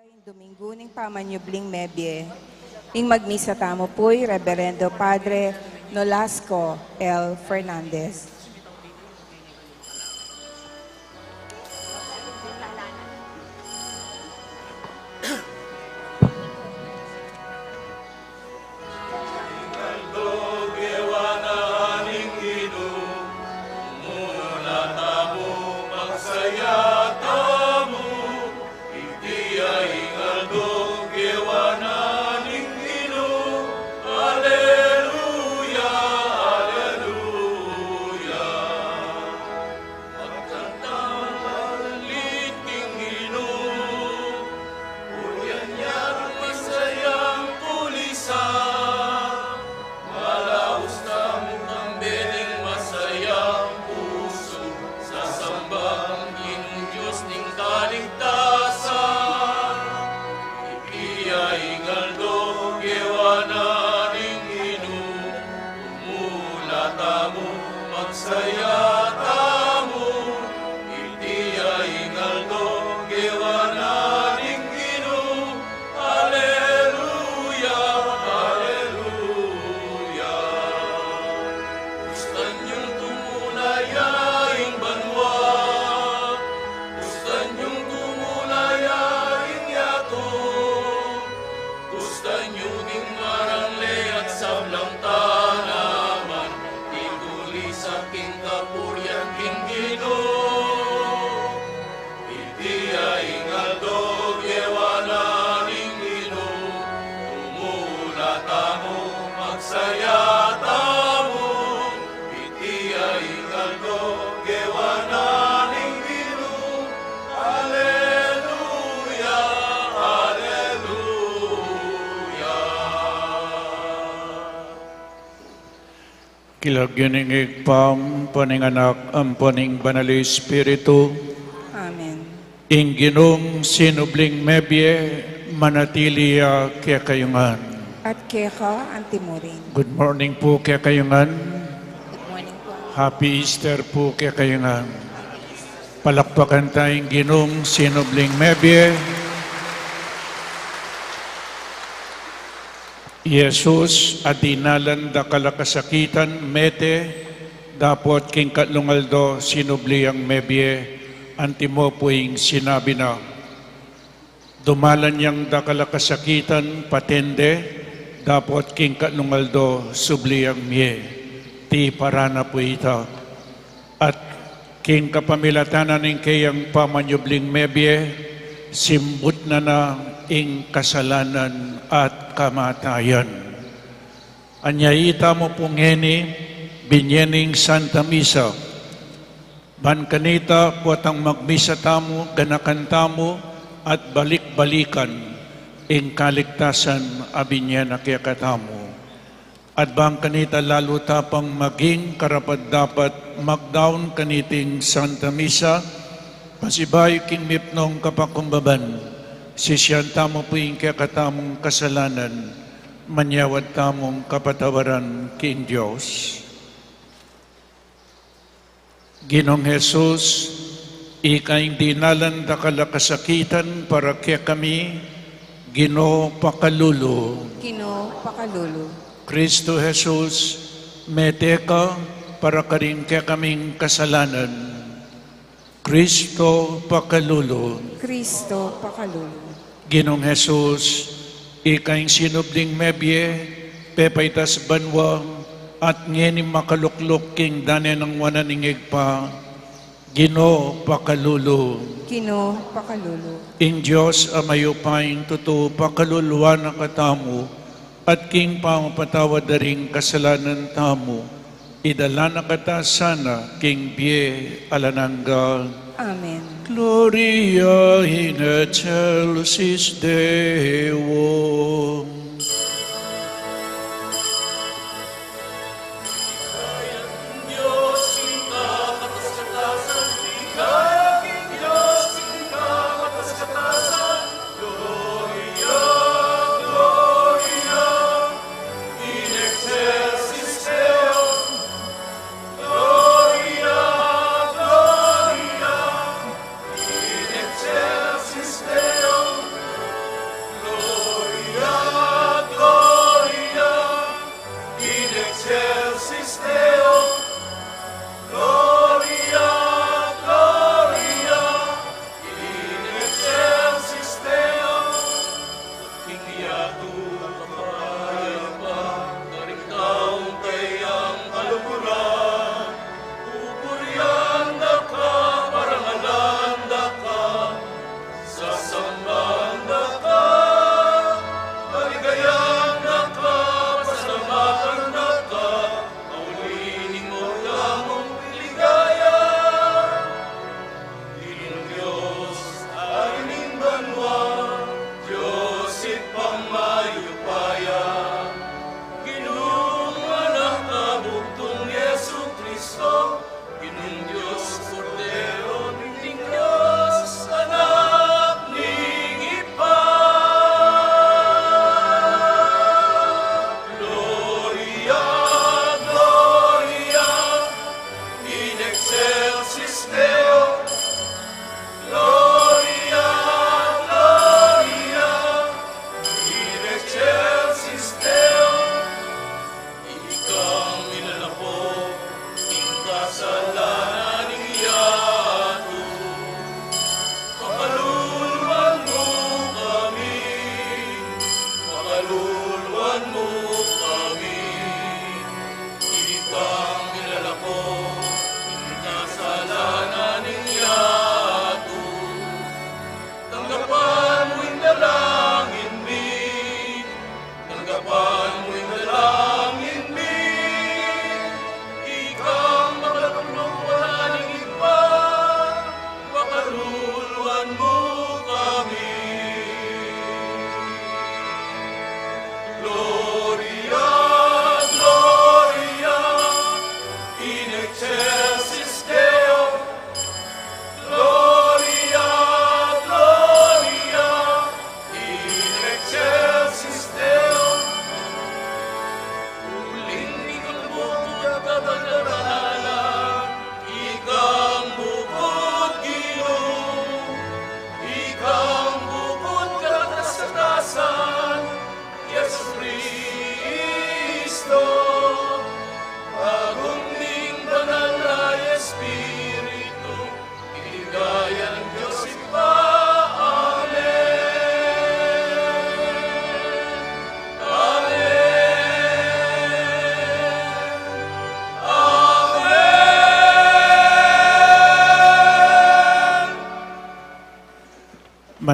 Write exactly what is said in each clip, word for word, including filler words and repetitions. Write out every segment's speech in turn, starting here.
Ing Domingo ning pamanyubling mebie. Ing magmisa tamu pu i Reberendo Padre Nolasco L. Fernandez. Ing aldo gewa na ning Ginu, mumula tamu, magsaya tamu. Iti ya ing aldo gewa na ning Ginu. Aleluya, aleluya. Magkanta, maglit king Ginu, purian ya ring masayang tulisan. Malaus tamung kambe ning masayang pusu, sasamba king Dios ning kaligtasan. Iti ya ing aldo gewa na ning Ginu, mumula tamu, magsaya tamu. Iti ya ing aldo gewa na ning Ginu. Aleluya, aleluya. Kustan yung tumula ya ing banua, kustan yung tumula ya ing yatu. Kustan yu ning marangle at sablang tanaman, itulisan king kapurian king Ginu. Iti ya ing aldo gewa na ning Ginu, tumula tamu, magsaya tamu. Iti ya ing aldo gewa na ning Ginu. Aleluya, aleluya. King lagyu ning Ibpa, ampo ning Anak, ampo ning Banal a Espiritu. Amen. Ing Ginung sinubling mebie manatili ya kekayu ngan. At keka antimurin. Good morning pu kekayu ngan. Good morning po. Happy Easter pu kekayu ngan. Palakpakan ta ing Ginung sinubling mebie. I Jesus a dinalan dakal a kasakitan, mete, dapot king katlung aldo sinubli yang mebie. Antimo pu ing sinabi na, dumalan yang dakal a kasakitan, patende, dapot king katlung aldo subli yang mie. Tiparan na pu ita. At king kapamilatan na ning keyang pamanyubling mebie, simbut na na ing kasalanan at kamatayan. Anya itamu pu ngeni, binye ning Santa Misa, ban kanita potang magmisa tamu, ganakan tamu, at balik-balikan ing kaligtasan a binye na kekatamu. At bang kanita lalu ta pang maging karapat-dapat magdaun kaniting Santa Misa, pasibayu king mipnung kapakumbaban, sisian tamu pu ing kekatamung kasalanan, manyawad tamung kapatawaran king Dios. Ginung Jesus, ika ing dinalan dakal a kasakitan para kekami, Ginu, pakalulu. Ginu, pakalulu. Kristu Jesus, mete ka para karing kekaming kasalanan. Kristu, pakalulu. Kristu, pakalulu. Ginung Jesus, ika ing sinubling mebie, pepaitas banua, at ngeni makalukluk king dane nang wanan ning Ibpa, Ginu, pakalulu. Ginu, pakalulu. Ing Dios a mayupaya king tutu pakaluluan na katamu, at king pamapatawad da ring kasalanan tamu, idala na kata sana king bie alang angga. Amen. Gloria in excelsis Deo.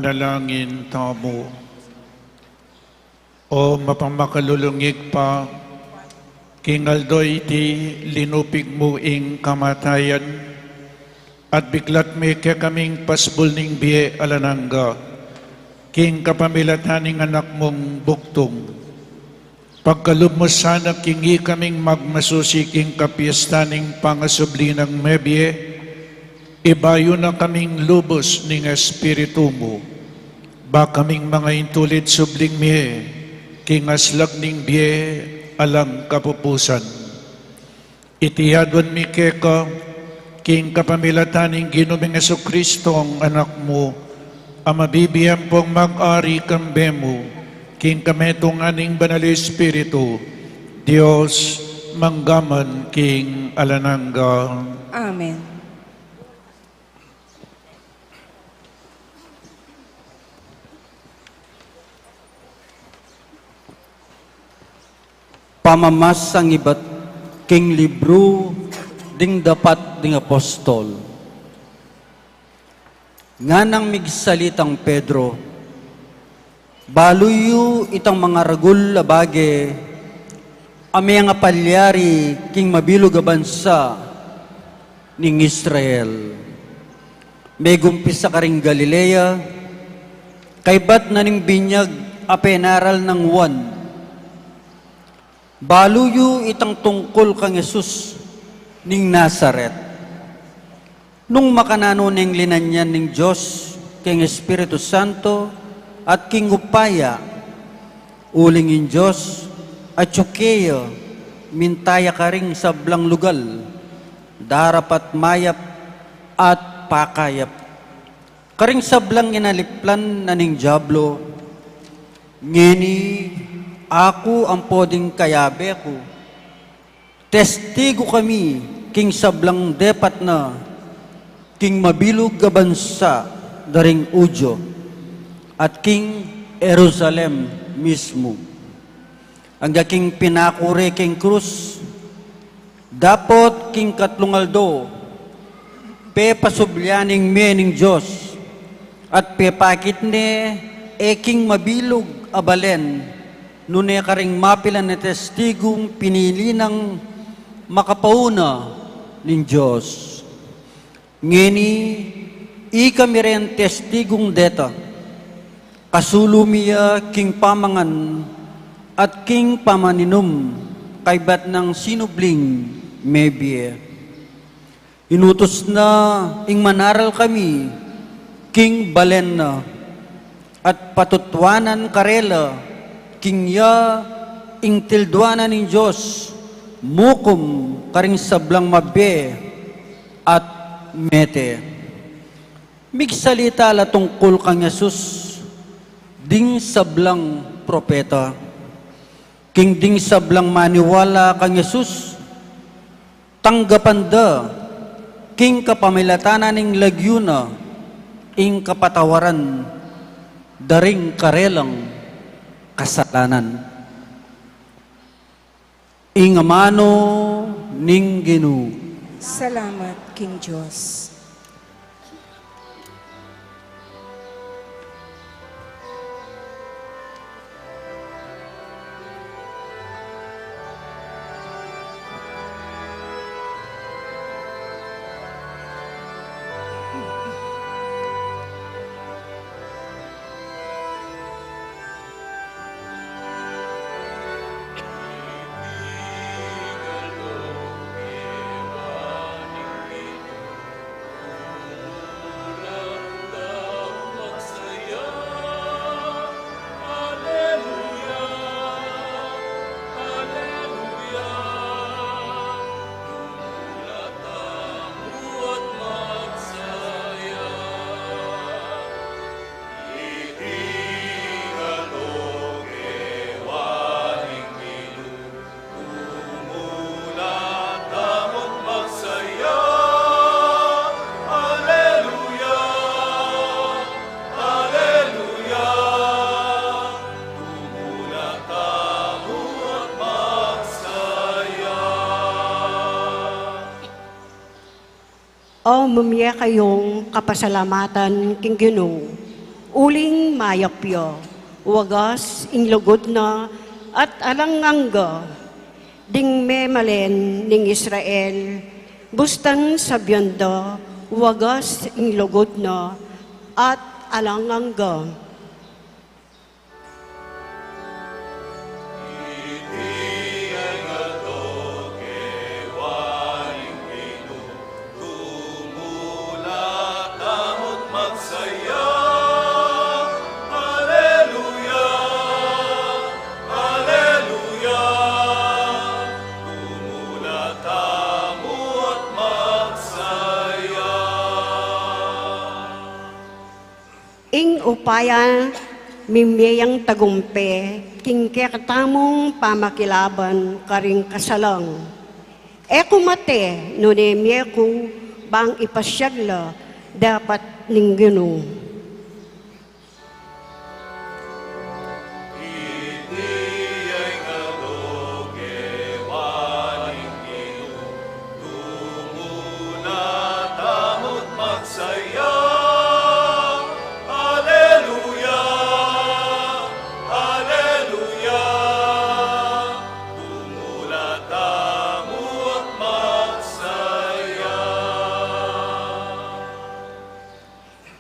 Manalangin tamu. O mapamakalulung Ibpa, king aldo iti linupig mu ing kamatayan, at biklat me kekaming pasbul ning bie alang angga, king kapamilatan ning Anak mung bugtung. Pagkalub mu sana king ikaming magmasusi king kapiestan ning pangasubli nang mebie, ibayu na kaming lubus ning Espiritu mu, ba kaming mangaintulid subling mie king aslag ning bie alang kapupusan. Iti aduan mi keka, king kapamilatan ning Ginu ming Jesucristo, ing Anak mu, a mabibie ampong mag-ari kambe mu, king kametungan ning Banal Espiritu, Dios, mangga man king alang angga. Amen. Pamamasang ibat king libru ding Dapat ding Apostol. Nganang migsalitang Pedro, balu yu itang mangaragul a bage a mengapalyari king mabilug a bansa ning Israel. Megumpisa karing Galilea, kaybat na ning binyag a penaral nang Juan. Balu yu itang tungkul kang Jesus ning Nazaret. Nung makananu neng linanyan ning Dios king Espiritu Santo at king upaya, uling ing Dios atyu keya, minta ya karing sablang lugal, darapat mayap at pakayap. Karing sablang inaliplan na ning Diablo, ngeni aku ampo ding kayabe ku, testigu kami king sablang depat na king mabilug a bansa da ring Judio at king Jerusalem mismu, angga king pinaku re king krus. Dapot king katlung aldo, pepasublian ing mie ning Dios, at pepakit ne e king mabilug a balen, nune karing mapilan a testigung pinili nang makapauna ning Dios. Ngeni, ikami ren testigung deta, kasulu mi ya king pamangan at king pamaninum, kaybat nang sinubling mebie. Inutus na ing manaral kami king balen na, at patutuanan karela king ya ing tilduanan ning Dios, mukum karing sablang mabie at mete. Migsalita la tungkul kang Jesus ding sablang propeta. King ding sablang maniwala kang Jesus, tanggapan da king kapamilatan na ning lagyu na ing kapatawaran da ring karelang kasalanan. Ing amanu ning Ginu. Salamat king Dios. O, mumie kayung kapasalamatan king Ginu. Uling mayap ya, wagas ing lugud na at alang angga. Ding memalen ning Israel, bustan sabian da, wagas ing lugud na at alang angga. Tumula tamu't magsaya. Aleluya, aleluya. Tumula tamu't magsaya. Ing upaya mimie yang tagumpe king kekatamung pamakilaban karing kasalang. E ku mate nune mie ku bang ipasiag la dapat ning Ginu. Tumula tamu't magsaya. Aleluya, aleluya. Tumula tamu't magsaya.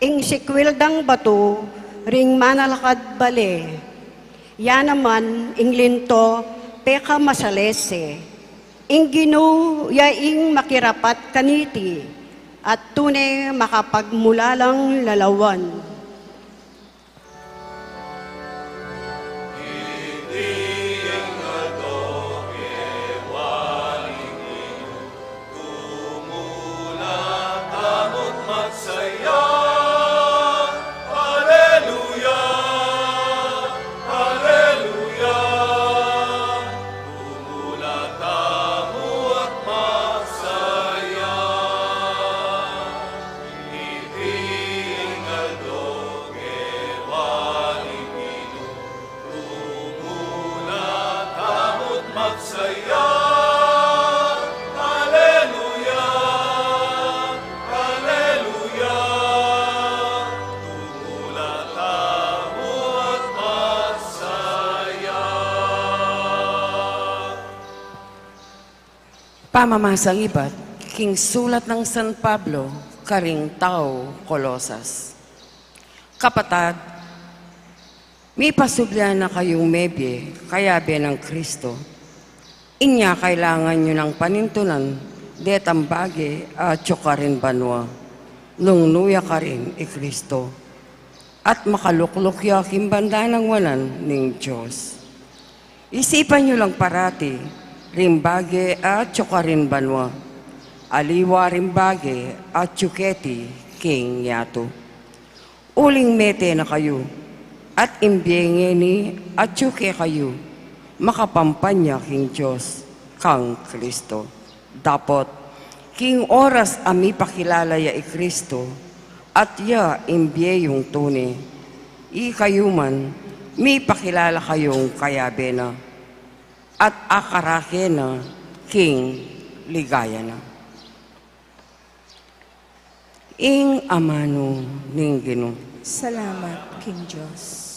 Ing sikwil dang batu ring manalakad bale, ya naman ing linto pekamasalese. Ing Ginu ya ing makirapat kaniti, at tune makapagmulalang lalawan. Tumula tamu't magsaya. Aleluya, aleluya. Tumula tamu't magsaya. Iti ing aldo kewa ning Ginu. Tumula tamu't magsaya. Aleluya, aleluya. Tumula tamu't magsaya. Pamamasang ibat king sulat nang San Pablo karing tau Colosas. Kapatad, mipasubli na kayung mebie kayabe nang Kristo. Inya kailangan yu nang panintunan detang bage atyu karin banua, nung nu ya karin i Kristo, at makalukluk ya king banda nang wanan ning Dios. Isipan yu lang parati ring bage atyu karin banua, aliwa ring bage atyu keti king yatu. Uling mete na kayu, at ing bie ngeni atyu kekayu, makapampanya king Dios kang Kristo. Dapot king oras a mipakilala ya i Kristo, at ya ing bie yung tune, ikayu man mipakilala kayung kayabe na, at akarake na king ligaya na. Ing amanu ning Ginu. Salamat king Dios.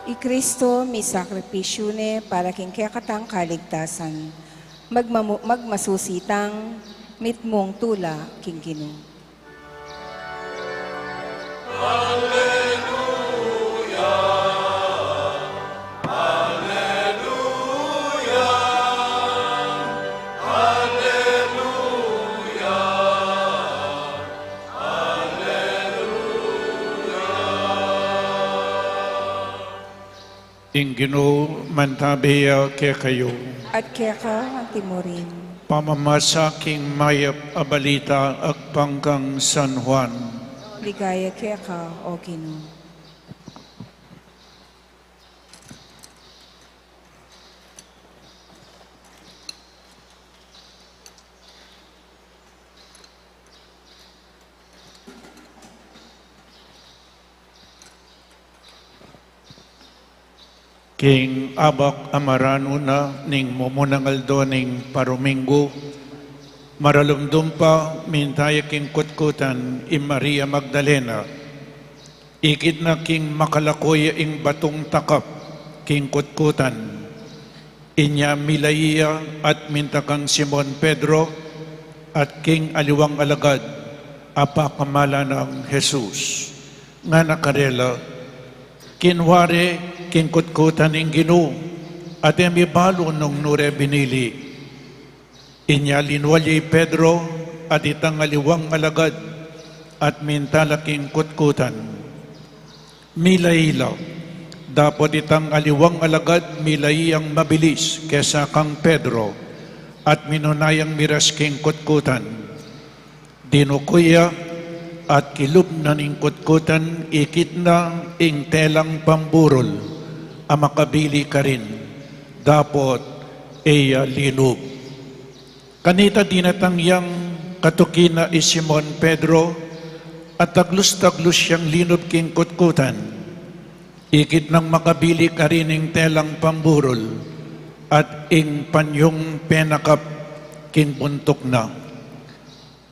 I Kristo misakripisyu ne para king kekatang kaligtasan. Magmamu-, magmasusi tang mitmung tula king Ginu. Ing Ginu mantabe ya kekayu. At keka antimurin. Pamamasa king mayap a balita agpang kang San Juan. Ligaya keka, O Ginu. King abak a maranu na ning mumunang aldo ning paruminggu, maralumdum pa minta ya king kutkutan i Maria Magdalena. Ikit na king makalako ya ing batung takap king kutkutan. Inya milai ya at minta kang Simon Pedro at king aliwang alagad a pakamalan nang Jesus. Ngana karela, kinua re king kutkutan ing Ginu, at e mi balu nung nu re binili. Inya linwal ya i Pedro at itang aliwang alagad at minta la king kutkutan. Milai la, dapot itang aliwang alagad milai yang mabilis kesa kang Pedro at minuna yang miras king kutkutan. Dinuku ya at kilub na ning kutkutan, ikit na ing telang pamburul a makabili karin, dapot e ya linub. Kanita dinatang yang katuki na i Simon Pedro at taglus-taglus yang linub king kutkutan. Ikit nang makabili karin ing telang pamburul at ing panyung penakap king buntuk na.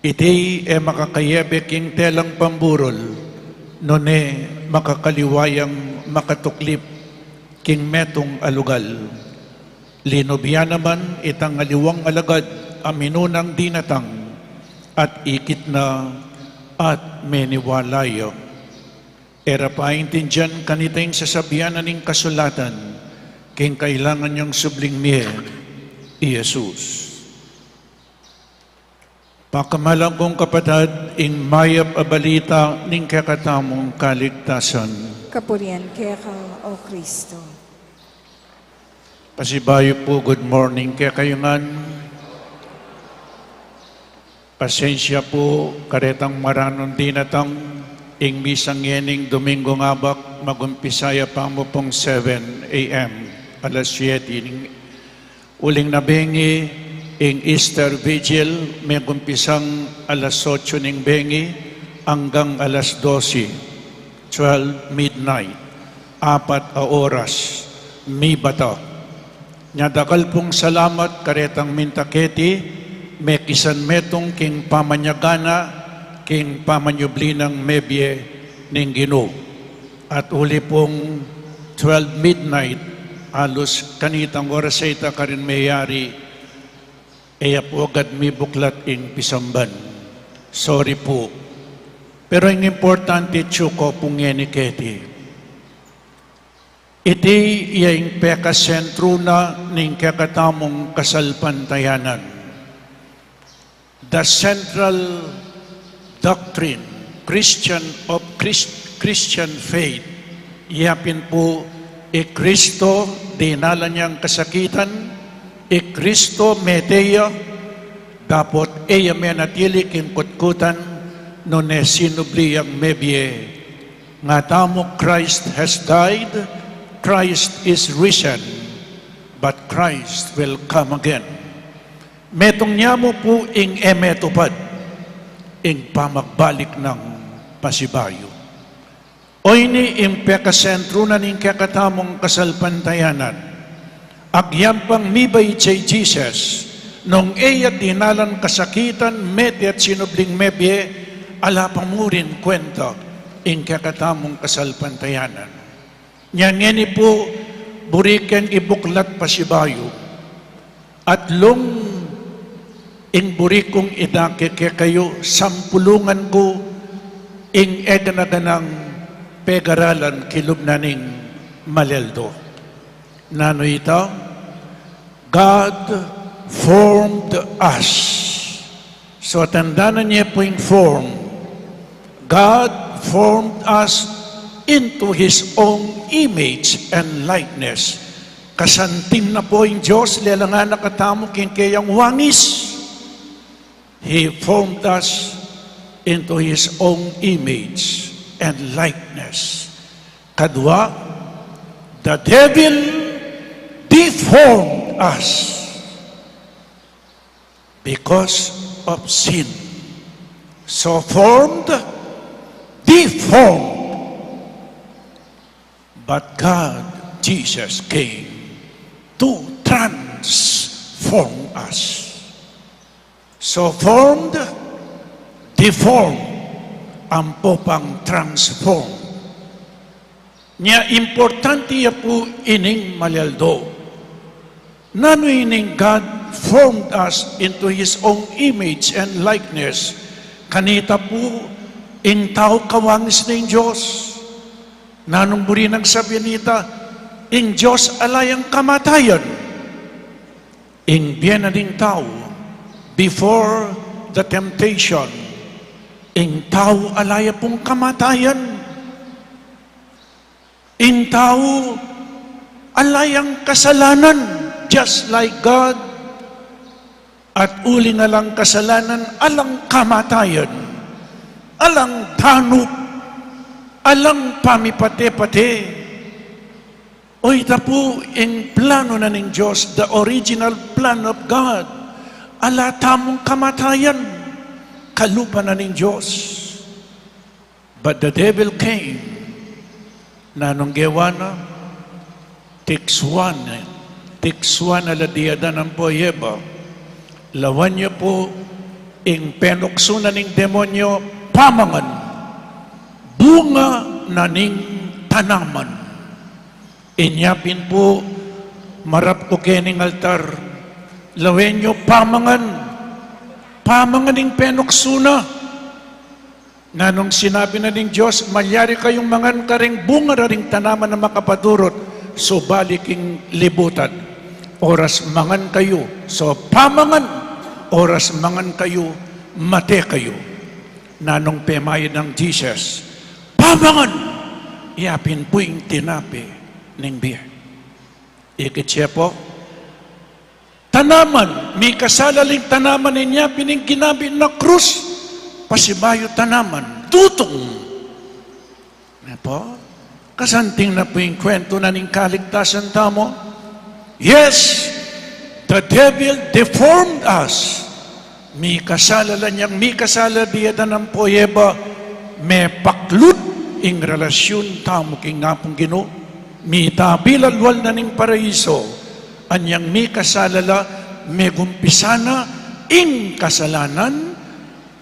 Iti e makakayebe king telang pamburul, nune makakaliwa yang makatuklip king metung a lugal. Linub ya naman itang aliwang alagad a minunang dinatang at ikit na at meniwala ya. E ra paintindian kanita ing sasabian na ning kasulatan king kailangan yang subling mie i Jesus. Pakamalan kung kapatad, ing mayap a balita ning kekatamung kaligtasan. Kapurian keka, O Kristo. Pasibayu pu, good morning kekayu ngan. Pasensya pu, karetang maranung dinatang, ing misa ngening Dominggung Abak, magumpisa ya pamu pung seven A M, alas siyete ning uling na bengi, ing Easter Vigil, megumpisang alas otso ning bengi, anggang alas dose, twelve midnight, apat a oras, mibata. Nya dakal pung salamat karetang minta keti, mekisan metung king pamanyagana, king pamanyubli nang mebie ning Ginu. At uli pung twelve midnight, alus kanitang oras a ita karin meyari, e ya pu agad mibuklat ing pisamban. Sorry pu. Pero ing importante, atyu ku pu ngeni keti. Iti ya ing pekasentru na ning kekatamung kasalpantayanan. The central doctrine, Christian of Christ-, Christian faith, ya pin pu i Kristo dinalan yang kasakitan, i Kristo mete ya, dapot e ya menatili king kutkutan, nune sinubli yang mebie. Nga tamu, Christ has died, Christ is risen, but Christ will come again. Metung nya mu pu ing e metupad ing pamagbalik nang pasibayu. Oyni ing pekasentru na ning kekatamung kasalpantayanan. Agyang pang mibait ya i Jesus, nung e ya dinalan kasakitan, mete at sinubling mebie, ala pa mu rin kwenta ing kekatamung kasalpantayanan. Nya ngeni pu, buri keng ibuklat pasibayu. Atlung ing buri kung idake kekayu, sampulungan ku ing e gana-ganang pegaralan kilub na ning malealdo. Nanu ita? God formed us. So, tandaan ye pu ing form. God formed us into His own image and likeness. Kasanting na pu ing Dios, lelang na katamu king keyang wangis. He formed us into His own image and likeness. Kadua, the devil deformed us because of sin. So formed, deformed. But God, Jesus came to transform us. So formed, deformed, ampo pang transform. Nya importante ya pu ining malialdo. Nanu ining God formed us into His own image and likeness? Kanita pu ing tau kawangis ning Dios. Nanung buri nang sabian nita, ing Dios ala yang kamatayan. Ing bie na ning tau, before the temptation, ing tau ala ya pung kamatayan. Ing tau ala yang kasalanan, just like God. At uling alang kasalanan, alang kamatayan, alang danup, alang pamipate-pate. O ita pu ing plano na ning Dios, the original plan of God. Ala tamung kamatayan, kalupa na ning Dios. But the devil came. Nanung gewa na? Tiksuan, tiksuan na la di Adan ampo i Eva. Lawen yu pu ing penuksu na ning demonyo, pamangan bunga na ning tanaman. Inya pin pu marap ku kening altar, lawen yu pamangan, pamangan ing penuksu na. Nanung sinabi na ning Dios, malyari kayung mangan karing bunga da ring tanaman a makapadurut, subali king libutan, oras mangan kayu, so pamangan, oras mangan kayu, mate kayu. Nanung pemayad nang Jesus? Pamangan! Iya pin pu ing tinape ning bie. Ikit ye pu, tanaman, mikasala ling tanaman, inya pin ing ginabe na krus, pasibayu tanaman, tutung. Ne pu? Kasanting na pu ing kwentu na ning kaligtasan tamu. Yes, the devil deformed us. Mikasala la, inyang mikasala di Adan ampo i Eva, mepaklut ing relasyun tamu king Apung Ginu. Mitabi la lual na ning paraiso. Anyang mikasala la, megumpisa na ing kasalanan,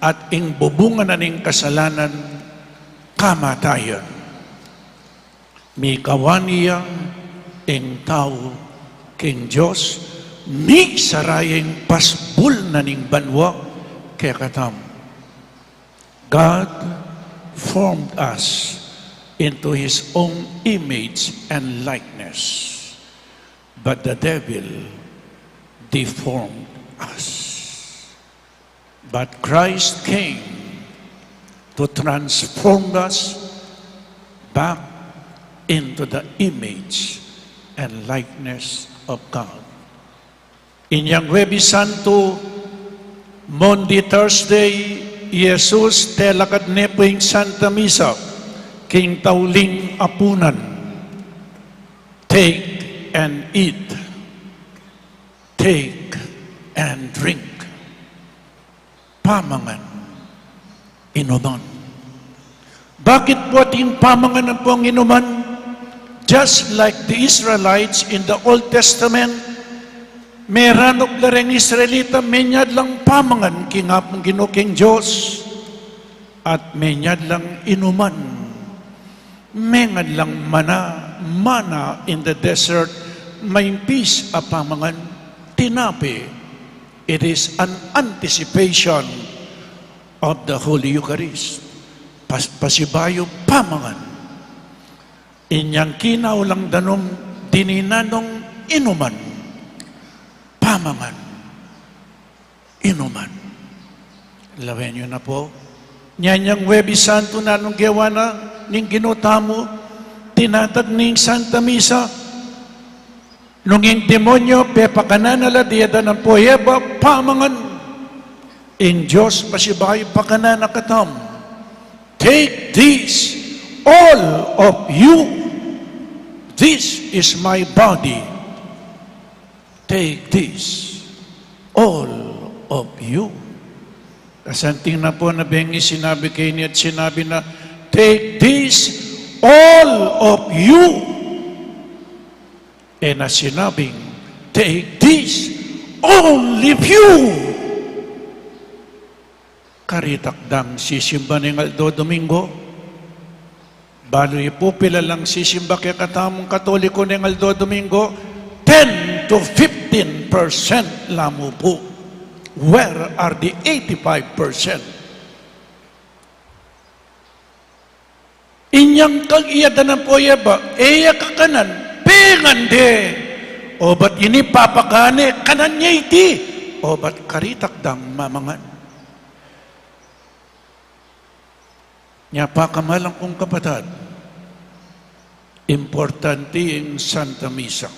at ing bubunga na ning kasalanan, kamatayan. Mikawani ya ing tau king Dios, misara ya ing pasbul na ning banua kekatamu. God formed us into His own image and likeness, but the devil deformed us. But Christ came to transform us back into the image and likeness of God. Inyang Huwebes Santo, Maundy, Thursday, i Jesus telakad ne pu ing Santa Misa king tauling apunan. Take and eat. Take and drink. Pamangan, inuman. Bakit pu atin pamangan ampong inuman? Just like the Israelites in the Old Testament, meranup la reng Israelita, menyad lang pamangan king Apung Ginu, king Dios, at menyad lang inuman. Menyad lang mana, manna in the desert, maimpis a pamangan, tinape. It is an anticipation of the Holy Eucharist. Pas-, pasibayu pamangan. Inyang kinaulang danum, dinan nong inuman. Pamangan, inuman. Lawen yu na pu. Inyang Huwebes Santo, nanung gewa na ning Ginu tamu? Inatag ning Santa Misa, nung ing demonyo pepakanan na la, diadanan pu ya ba pamangan. Ing Dios pasibayu pakanan na katamu, "Take this, all of you. This is my body. Take this, all of you." Kasanting na pu na bengi sinabi keni at sinabi na, "Take this, all of you." E na sinabing, "Take this, only few." Karitakdang sisimba ning aldo Domingo. Balu yu pu pila lang sisimba kekatamung Katoliko ning aldo Domingo, ten to fifteen percent la mu pu. Where are the eighty-five percent? Inyang kagiyadan na pu ya ba, e ya kakanan, pengan de. Obat ini papakane, kanan ya iti. Obat karitakdang mamangan. Nya pa, kamalan kung kapatad, importante ing Santa Misa.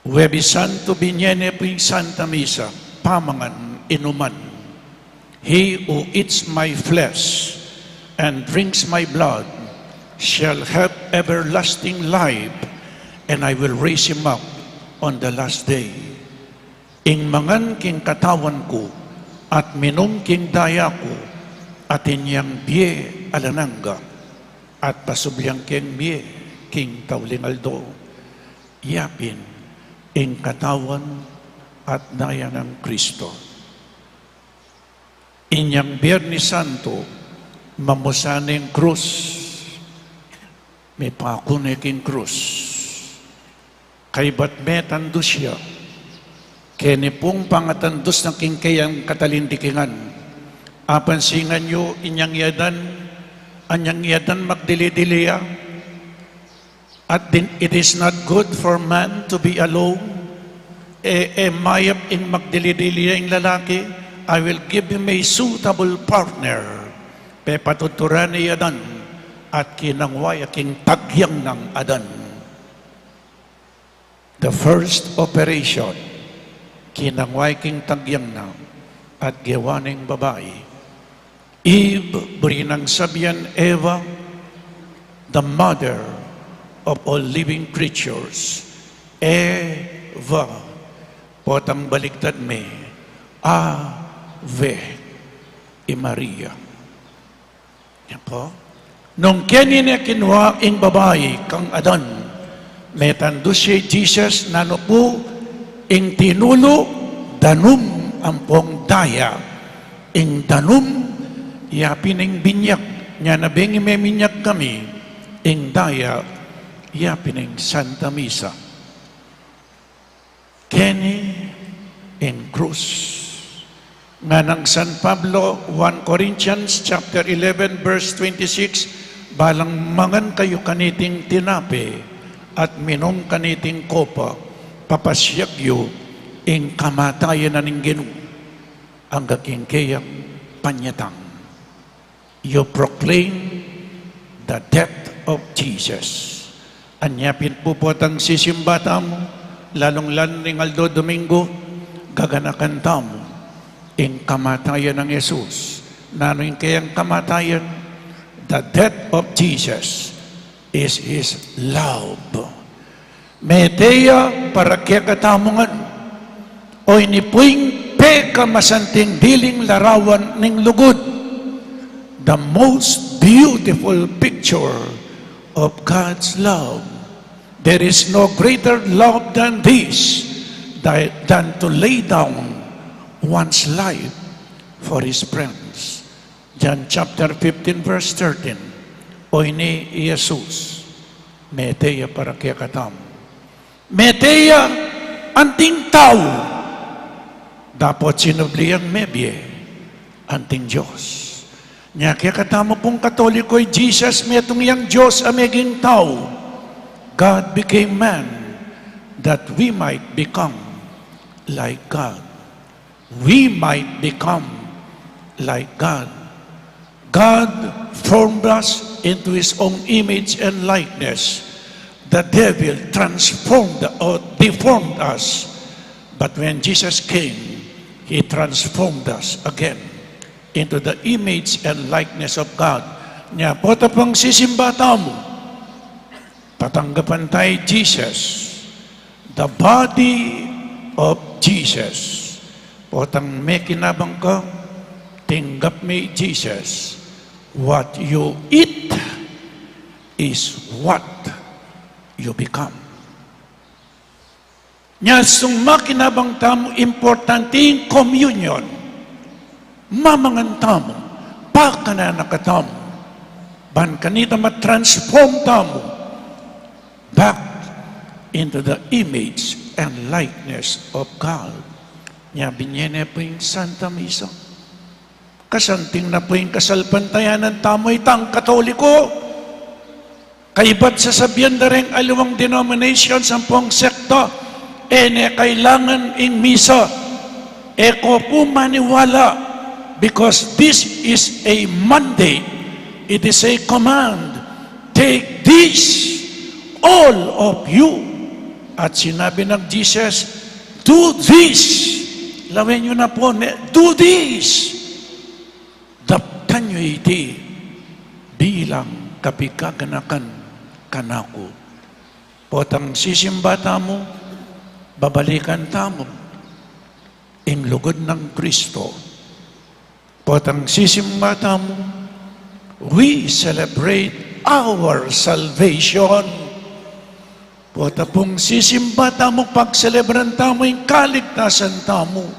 Huwebes Santo, binye ne pu ing Santa Misa, pamangan, inuman. "He who eats my flesh and drinks my blood shall have everlasting life, and I will raise him up on the last day." Ing mangan king katawan ku at minum king daya ku, atin yang bie alang angga, at pasubli yang keng bie king tauling aldo. Yapin ing katawan at daya nang Kristo. Inyang Biernes Santo, mamusan ne ing krus, mipaku ne king krus. Kaybat metandus ya, keni pung pangatandus na king keyang katalindikingan. Apansinan yu, inyang yadan, anyang yadan magdili-dili ya. At din, "It is not good for man to be alone." E, e mayap ing magdili-dili ya ing lalaki. "I will give him a suitable partner." Pepatuturan ne ing yadan at kinangwa ya king tagyang nang Adan. The first operation, kinangwa ya king tagyang na at gewa neng babai. Eve, buri nang sabian Eva, the mother of all living creatures. Eva, potang baligtad me, Ave, i Maria. Yan po. Nung keni ne kinua ing babai kang Adan, metandus ya i Jesus, nanu pu ing tinulu, danum ampong daya. Ing danum, yapin ing binyag, nya na bengi meminyag kami, ing daya, yapin ing Santa Misa. Keni ing krus. Nganang San Pablo, one Corinthians chapter eleven, verse twenty-six, "Balang mangan kayu kaniting tinape at minum kaniting kopa, papasiag yu ing kamatayan na ning Ginu, angga king keyang panyatang." You proclaim the death of Jesus. Anya pin pu potang sisimba tamu, lalung-lalu ning aldo Domingo, gaganakan tamu ing kamatayan nang Jesus. Nanu ing keyang kamatayan? The death of Jesus is his love. Mete ya para kekatamu ngan. O ini pu ing pekamasanting diling larawan ning lugud. The most beautiful picture of God's love. There is no greater love than this, tha-, than to lay down one's life for his friends. John chapter fifteen, verse thirteen. O ini i Jesus, mete ya para kekatamu. Mete ya anting tau, dapot sinubli yang mebie anting Dios. Nya kekatamu pung Katoliko, i Jesus metung yang Dios a meging tau. God became man that we might become like God. We might become like God. God formed us into his own image and likeness. The devil transformed or deformed us. But when Jesus came, he transformed us again into the image and likeness of God. Nya, potang sisimba tamu, patanggapan taya i Jesus, the body of Jesus. Potang mekinabang ka, tinggap me i Jesus. What you eat is what you become. Nya, sung makinabang tamu, importante ing communion. Mamangan tamu, pakanan na katamu, ban kanita ma-transform tamu back into the image and likeness of God. Nya, binye ne pu ing Santa Misa. Kasanting na pu ing kasalpantayanan tamu itang Katoliko. Kaybat sasabian da reng aliwang denomination, ampong sekta, e ne kailangan ing misa. E ko pu maniwala, because this is a mandate. It is a command. Take this, all of you. At sinabi ng Jesus, "Do this." Lawen yu na pu, ne, "Do this." Daptan yu iti bilang kapigaganakan kanaku. Potang sisimba tamu, babalikan tamu ing lugud nang Kristo. Potang sisimba tamu, we celebrate our salvation. Potang sisimba tamu, pagselebran tamu ing kaligtasan tamu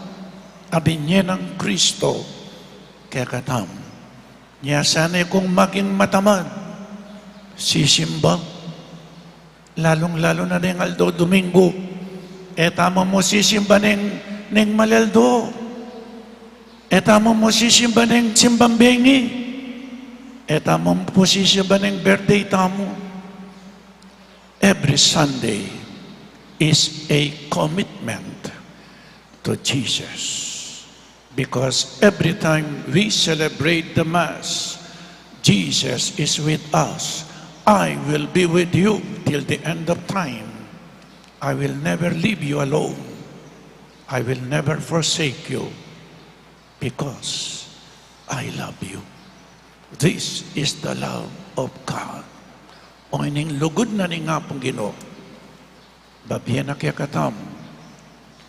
a binye nang Kristo kekatamu. Nya, sana kung maging matamad sisimba, lalung-lalu na ning aldo Domingo, e tamu mu sisimba ning, ning malialdo. E tamu mu sisimba ning simbang bengi. E tamu mu sisimba ning birthday tamu. Every Sunday is a commitment to Jesus. Because every time we celebrate the Mass, Jesus is with us. "I will be with you till the end of time. I will never leave you alone. I will never forsake you, because I love you." This is the love of God. O ining lugud na ning Apung Ginu, babie na kekatamu.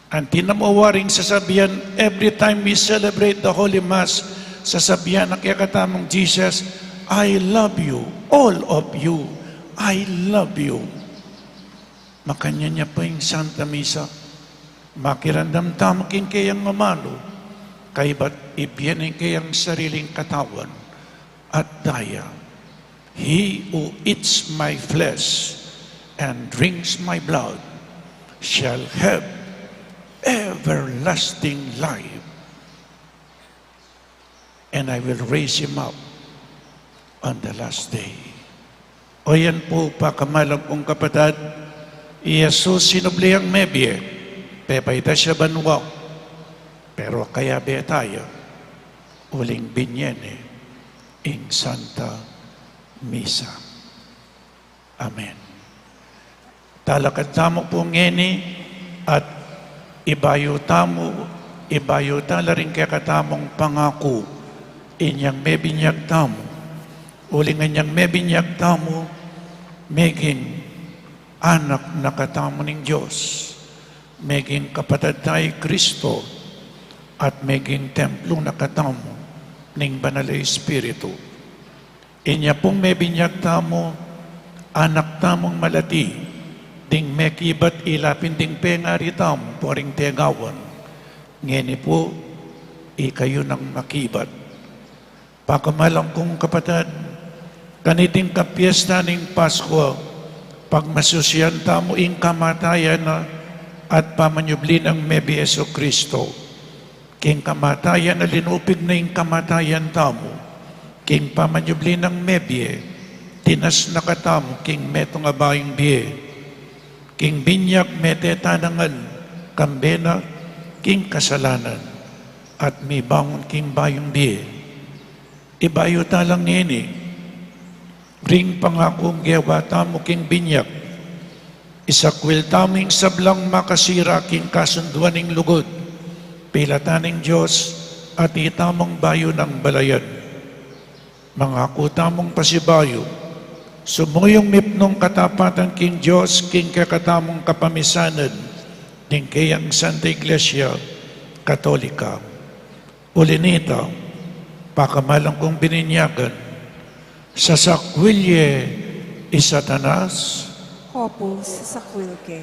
Anti na mu waring sasabian, every time we celebrate the Holy Mass, sasabian na kekatamung Jesus, "I love you, all of you. I love you." Makanyan ya pu ing Santa Misa, makiramdam tamu king keyang amanu, kaybat ibie ne ing keyang sariling katawan at daya. "He who eats my flesh and drinks my blood shall have everlasting life, and I will raise him up on the last day." O yan pu, pakamalan kung kapatad, i Jesus sinubli yang mebie, pepaitas ya banua, pero kayabe taya uling binye ne ing Santa Misa. Amen. Talakad tamu pu ngeni at ibayu tamu, ibayu tala ring kekatamung pangaku, inyang mebinyag tamu. Uling inyang mebinyag tamu, meging anak na katamu ning Dios, meging kapatad taya i Kristo, at meging templo na katamu ning Banal a Espiritu. Inya pung mebinyag tamu, anak tamung malati, ding mekibat ila pin ding pengari tamu pu ring tegawan, ngeni pu ikayu nang makibat. Pakamalan kung kapatad, kaniting kapiesta ning Paskua, pagmasusian tamu ing kamatayan na at pamanyubli nang mebie i Jesucristo. King kamatayan na linupig na ing kamatayan tamu, king pamanyubli nang mebie, tinas na katamu king metung a bayung bie. King binyag mete tana ngan kambe na king kasalanan, at mibangun king bayung bie. Ibayu ta la ngeni ring pangakung gewa tamu king binyag. Isakwil tamu ing sablang makasira king kasunduan ning lugud, pilatan ning Dios, at itamung bayu nang balayan. Mangaku tamung pasibayu, sumuyung mipnung katapatan king Dios king kekatamung kapamisanan ning keyang Santa Iglesia Katolika. Uli nita, pakamalan kung bininyagan, sasakwil ye i Satanas? Opu, sasakwil ke.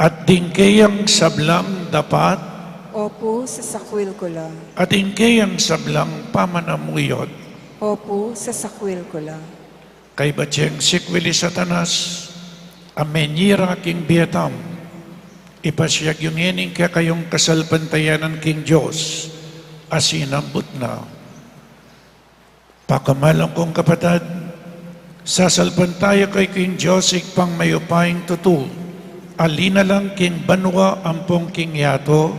At ding keyang sablang dapat? Opu, sasakwil ku la. At ding keyang sablang pamanamuyot? Opu, sasakwil ku la. Kaybat yeng sikwil i Satanas a menyira king bie tamu, ipasiag yu ngeni ing kekayung kasalpantayanan king Dios a sinambut na. Pakamalan kung kapatad, sasalpantaya kayu king Dios Ibpang mayupayang tutu, a linalang king banua ampong king yatu?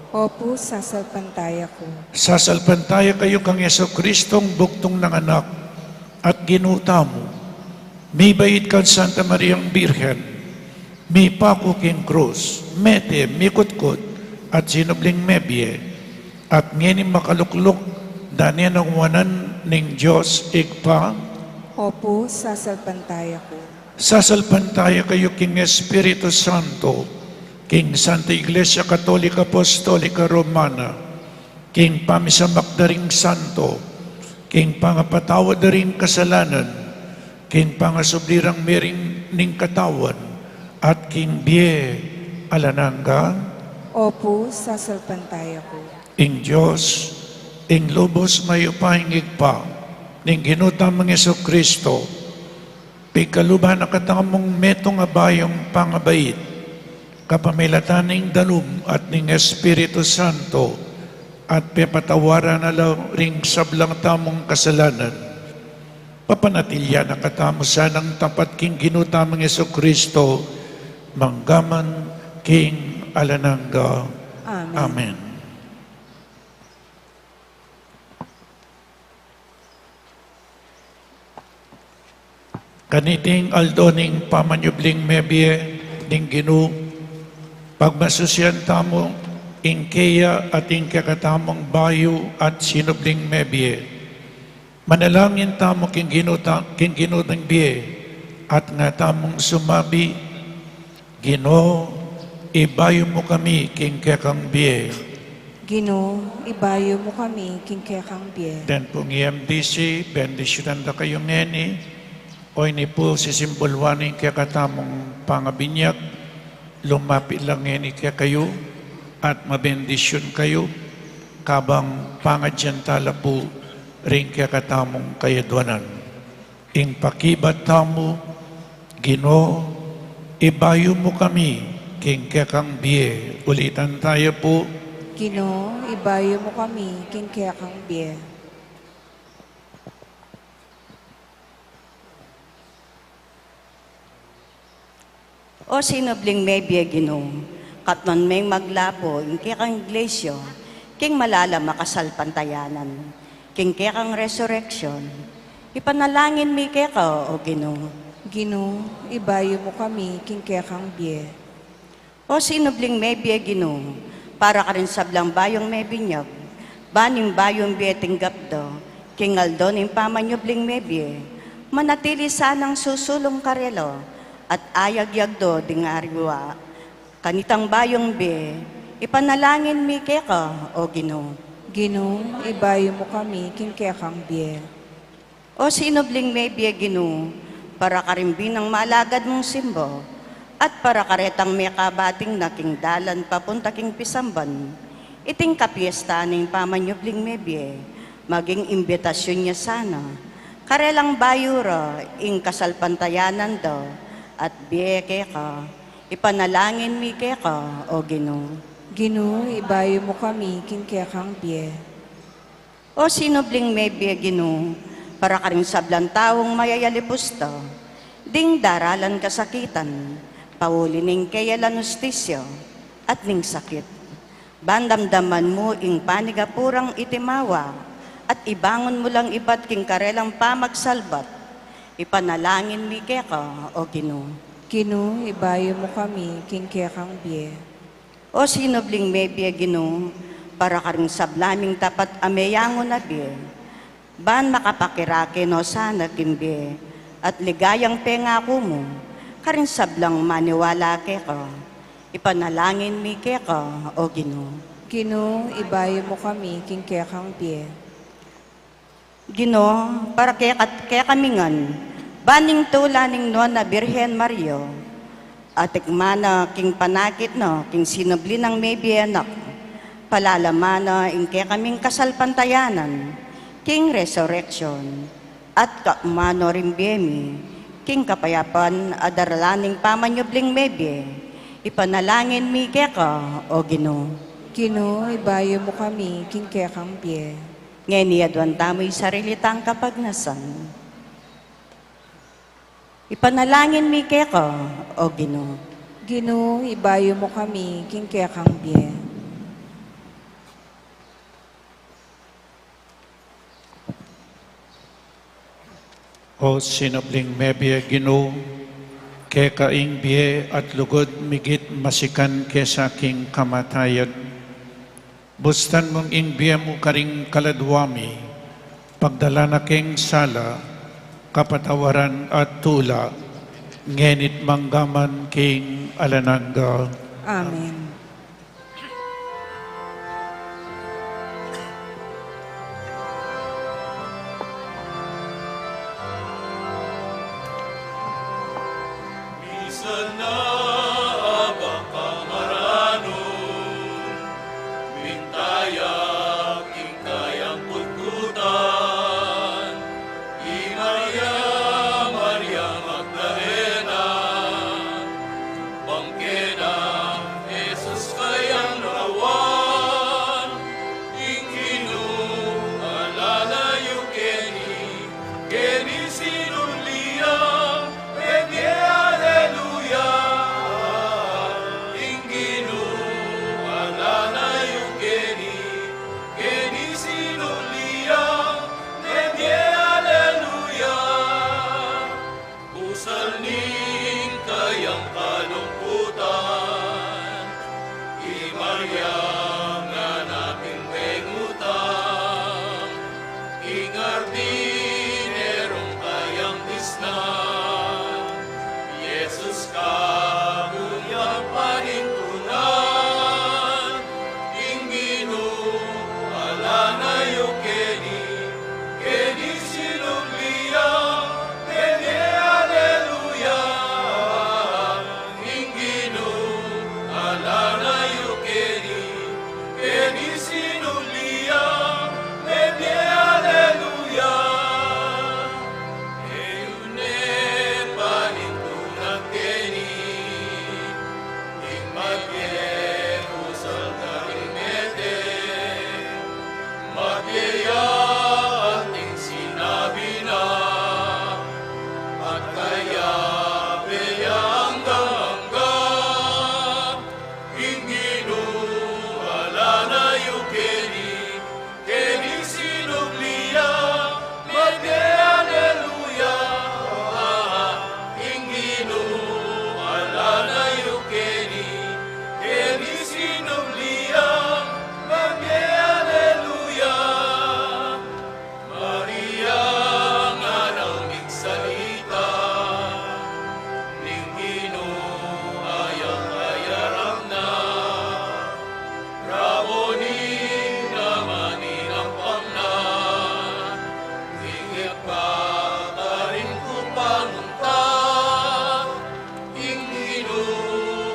Opu, sasalpantaya ku. Sasalpantaya kayu kang Jesucristong bugtung nang Anak at Ginu tamu, mibait kang Santa Mariang Birhen, mipaku king krus, mete, mikutkut, at sinubling mebie, at ngeni makalukluk da ne nang wanan ning Dios Ibpa? Opu, sasalpantaya ku. Sasalpantaya kayu king Espiritu Santo, king Santa Iglesia Katolika Apostolika Romana, king pamisamak da ring santo, king pangapatawad da ring kasalanan, king pangasubli rang miring ning katawan, at king bie alang angga? Opu, sasalpantaya ku. Ing Dios, ing lubus mayupayang Ibpa ning Ginu tamung Jesucristo, pigkaluban na katamung metung a bayung pangabait, kapamilatan ning danum at ning Espiritu Santo, at pepatawaran na la ring sablang tamung kasalanan. Papanatilian na katamu sanang tapat king Ginu tamung Jesucristo, manggaman king alang angga. Amen. Amen. Kaniting aldo ning pamanyubling mebie ning Ginu, pagmasusian tamu ing keya at ing kekatamung bayu at sinubling mebie. Manalangin tamu king Ginu ta-, king Ginu ning bie, at nga tamung sumabi, Ginu, ibayu mu kami king kekang bie. Ginu, ibayu mu kami king kekang bie. Deng pung M D C, bendisyunan da kayu ngeni. Oyni pu sisimbuluan ing kekatamung pangabinyag, lumapit la ngeni kekayu, at mabendisyun kayu, kabang pangadyan ta la pu ring kekatamung kayadwanan. Ing pakibat tamu, Ginu, ibayu mu kami king kekang bie. Ulitan taya pu. Ginu, ibayu mu kami king kekang bie. O sinubling mebie, Ginu, katmuan meng maglapu ing kekang iglesia king malalam a kasalpantayanan, king kekang resurrection. Ipanalangin mi keka, O Ginu. Ginu, ibayu mu kami king kekang bie. O sinubling mebie, Ginu, para karing sablang bayung mebinyag, ban ing bayung bie tinggap da king aldo ning pamanyubling mebie, manatili sanang susulung karela at ayagyag da ding ariwa kanitang bayung bie. Ipanalangin mi keka, O Ginu. Ginu, ibayu mu kami king kekang bie. O sinubling mebie, Ginu, para karing binang malagad mung simba, at para karetang mekabating na king dalan papunta king pisamban iting kapiestaan ning pamanyubling mebie, maging imbitasyun ya sana karelang bayu ra ing kasalpantayanan da at bie keka. Ipanalangin mi keka, O Ginu. Ginu, ibayu mu kami king kekang bie. O sinubling mebie, Ginu, para karing sablang taung mayayalipus da ding daralan kasakitan, pauli ning keya lang hustisya at ning sakit. Ban damdaman mu ing panigapu rang itimawa at ibangun mu lang ibat king karelang pamagsalbat. Ipanalangin mi keka, O Ginu. Ginu, ibayu mu kami king kekang bie. O sinubling mebie, Ginu, para karing sabla ming tapat a meyangu na bie, ban makapakirake no sana king bie at ligayang pengaku mu karing sablang maniwala keka. Ipanalangin mi keka, O Ginu. Ginu, ibayu mu kami king kekang bie. Ginu, para keka, kekami ngan, ban ing tula ning Nuan a Birhen Maria, atikman na king panakit na king sinubli nang mebie anak, palalaman na ing kekaming kasalpantayanan king resurrection, at kaumano ring bie mi king kapayapan a daralan ning pamanyubling mebie. Ipanalangin mi keka, O Ginu. Ginu, ibayu mu kami king kekang bie. Ngeni aduan tamu ing sarili tang kapagnasan. Ipanalangin mi keka, O Ginu. Ginu, ibayu mu kami king kekang bie. O sinubling mebie, Ginu, keka ing bie at lugud migit masikan kesa king kamatayan. Bustan mung ing bie mu karing kaladua mi, pagdala na king sala, kapatawaran at tula, ngeni't manggaman king alang angga. Amen. Misan na abak a maranun, mintayak ing kayang kutkutan, i Maria, Maria Magdalena, bang kena Jesus kayang nawan, ing Ginu ala na yu keni, keni sinubli ya, mebie aleluya. Ing Ginu ala na yu keni, keni sinubli ya, mebie aleluya. Busal ning kayang kalungkutan, i Maria ngana pin bengutan, ing ardinerung kayang disnan, Jesus kaku yang panintunan. Ing Ginu ala na yu keni, keni sinubli ya, mebie aleluya. Ing Ginu ala na yu keni, keni sinubli ya, mebie aleluya. E yu ne panintunan keni, ing mabie busal karing mete, mabie ya anting sinabi na, at kayabe ya anggang angga. Ing Ginu ala na yu keni, keni sinubli ya, mebie aleluya. Ing Ginu ala na yu keni, keni sinubli ya, mebie aleluya. Maria ngana migsalita, ning Ginu a yang kayarap na. Rabboni, naman inampang na, ning Ibpa karing kupanunta. Ing Ginu